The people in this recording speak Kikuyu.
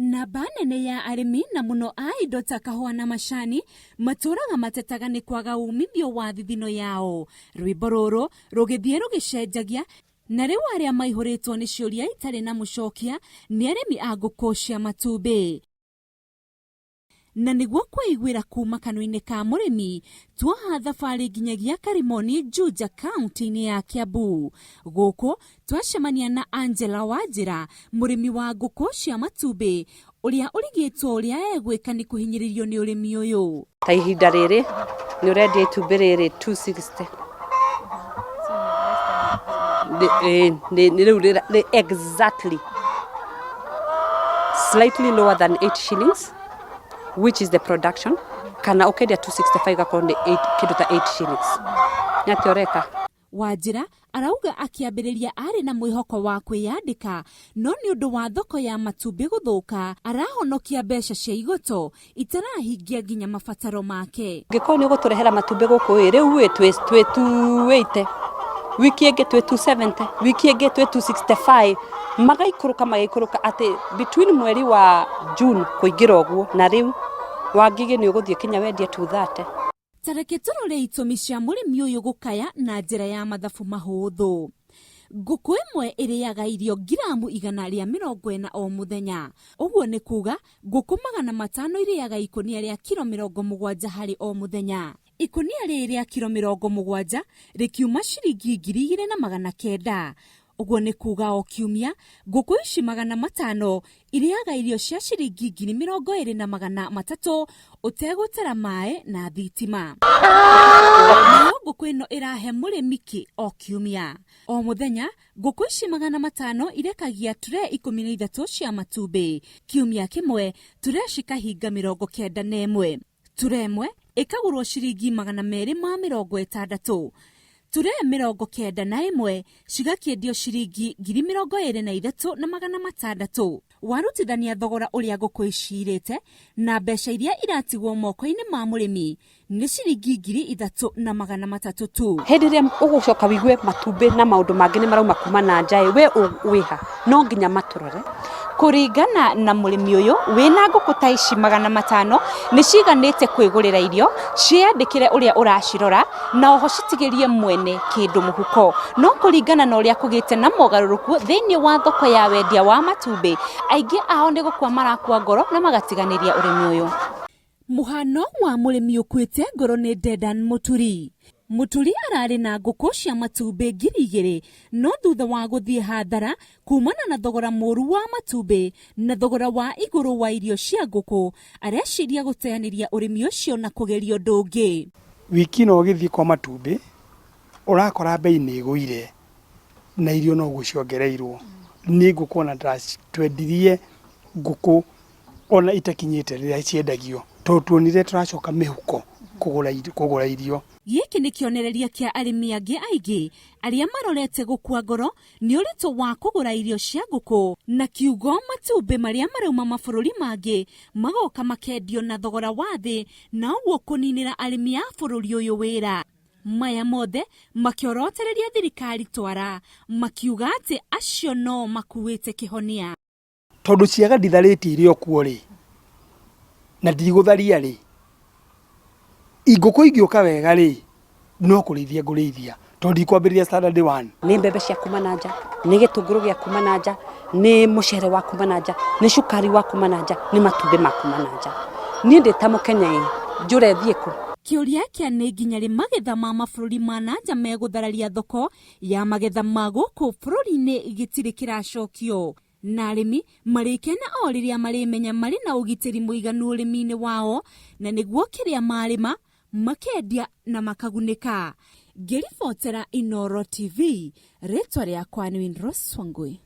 Namba nene ya arĩmi na mũno a indo ta kahũa na macani matũraga matetaga nĩ kwaga umithio wa thithino yao. Rwĩmbo rũrũ rũgĩthiĩ rũgĩcenjagia na rĩu arĩa maihũrĩtwo nĩ ciũria itarĩ na mũcokia nĩ arĩmi a ngũkũ cia matumbĩ. Na nĩguo kwĩiguĩra kuma kanua-inĩ ka mũrĩmi, tuoha thabarĩ nginyagia Karimoni, Juja, kaunti-inĩ ya Kiambu. Gũkũ twacemania na Angela Wanjĩra, mũrĩmi wa ngũkũ cia matumbĩ, ũrĩa ũrigĩtwo ũrĩa egwĩka nĩ kũhinyĩrĩrio nĩ ũrĩmi ũyũ. Ta ihinda rĩrĩ nĩ ũrendia itumbĩ rĩrĩ 260 nĩ rĩu rĩ exactly slightly lower than 8 shillings which is the production kana ũkendia 265 gakorwo nĩ 8 kĩndũ ta 8 shillings nĩ atĩa ũreka? Wanjĩra arauga akĩambĩrĩria arĩ na mwĩhoko wa kwĩyandĩka no nĩ ũndũ wa thoko ya matumbĩ gũthũka arahonokia mbeca cia igoto itarahingia nginya mabataro make. Ũngĩkorwo nĩ ũgũtũrehera matumbĩ gũkũ ĩ, rĩu ĩ twĩ twĩ 280 wiki ĩngĩ twĩ 270 wiki ĩngĩ twĩ 265 magaikũrũka magaikũrũka atĩ between mweri wa June kũingĩra ũguo na rĩu Wangigĩ nĩ ũgũthiĩ kinya wendie 230. Ta reke tũrore itũmi cia mũrĩmi ũyũ gũkaya na njĩra ya mathabu mahũthũ. Ngũkũ ĩmwe ĩrĩaga irio ngiramu 140 o mũthenya. Ũguo nĩ kuga ngũkũ 500 irĩaga ikũnia rĩa kiro 70 harĩ o mũthenya. Ikũnia rĩrĩ rĩa kiro 70 rĩkiuma ciringi 2900. Ũguo nĩ kuga o kiumia ngũkũ ici 500 irĩaga irio cia ciringi 20,300 ũtegũtara maĩ na thitima. Nayo ngũkũ ĩno ĩrahe mũrĩmi kĩ o kiumia? O mũthenya ngũkũ ici 500 irekagia tray 13 cia matumbĩ. Kiumia kĩmwe tray cikahinga 91. Ture ĩmwe ĩkagũrwo ciringi 260. Ture 91 cigakĩendio ciringi 23,600. Warutithania thogora ũrĩa ngũkũ ici irĩte na mbeca iria iratigwo moko-inĩ ma mũrĩmi nĩ ciringi 3,300 tu. Hĩndĩ ĩrĩa ũgũcoka wĩigue matumbĩ na maũndũ mangĩ nĩ marauma kuma na nja ĩ, we wĩha? No nginya matũrore. Kũringana na mũrĩmi ũyũ wĩna ngũkũ ta ici 500 nĩ ciganĩte kwĩgũrĩra irio, ciĩyandĩkĩre ũrĩa ũracirora na oho citigĩrie mwene kĩndũ mũhuko. No kũringana na ũrĩa kũgĩte na mogarũrũku thĩinĩ wa thoko ya wendia wa matumbĩ, aingĩ ao nĩ gũkua marakua ngoro na magatiganĩria ũrĩmi ũyũ. Mũhano wa mũrĩmi ũkuĩte ngoro nĩ Dedan Mũturi. Mũturi ararĩ na ngũkũ cia matumbĩ 2000 no thutha wa gũthiĩ hathara kumana na thogora mũru wa matumbĩ na thogora wa igũrũ wa irio cia ngũkũ, areciria gũteanĩria ũrĩmi ũcio na kũgeria ũndũ ũngĩ. Wiki ĩno ũgĩthiĩ kwa matumbĩ ũrakora mbei nĩ ĩgũire na irio noguo ciongereirwo. Niĩ ngũkũ ona twendirie ngũkũ ona itakinyĩte rĩrĩa ciendagio tondũ tuonire tũracoka mĩhuko kũgũra irio. Gĩkĩ nĩ kĩonereria kĩa arĩmi angĩ aingĩ arĩa marorete gũkua ngoro nĩ ũritũ wa kũgũra irio cia ngũkũ na kiugo matumbĩ marĩa marauma mabũrũri mangĩ magoka makendio na thogora wa thĩ na ũguo kũninĩra arĩmi a bũrũri ũyũ wĩra. Maya mothe makĩorotereria thirikari twara makiuga atĩ acio no makuĩte kĩhonia. Tondũ ciaga nditharĩtie irĩ o kuo rĩ, na ndigũtharia rĩ, ngũkũ ingĩũka wega rĩ, no kũrĩithia ngũrĩithia tondũ ndikwambĩrĩria standard one. Nĩ mbembe cia kuma na nja, nĩ gĩtũngũrũ gĩa kuma na nja, nĩ mũcere wa kuma na nja, nĩ cukari wa kuma na nja, nĩ matumbĩ ma kuma na nja. Niĩ ndĩ ta Mũkenya ĩ, njũre thiĩ kũ? Kĩũria kĩa nĩ nginya rĩ magetha ma mabũrũri ma na nja megũthararia thoko ya magetha ma gũkũ bũrũri-inĩ gĩtirĩ kĩracokio. Na arĩmi marĩkena o rĩrĩa marĩmenya marĩ na ũgitĩri mũiganu ũrĩmi-inĩ wao na nĩguo kĩrĩa marĩma makendia na makagunĩka. Ngĩribotera Inooro TV, rĩtwa rĩakwa nĩ Winrose Wangui.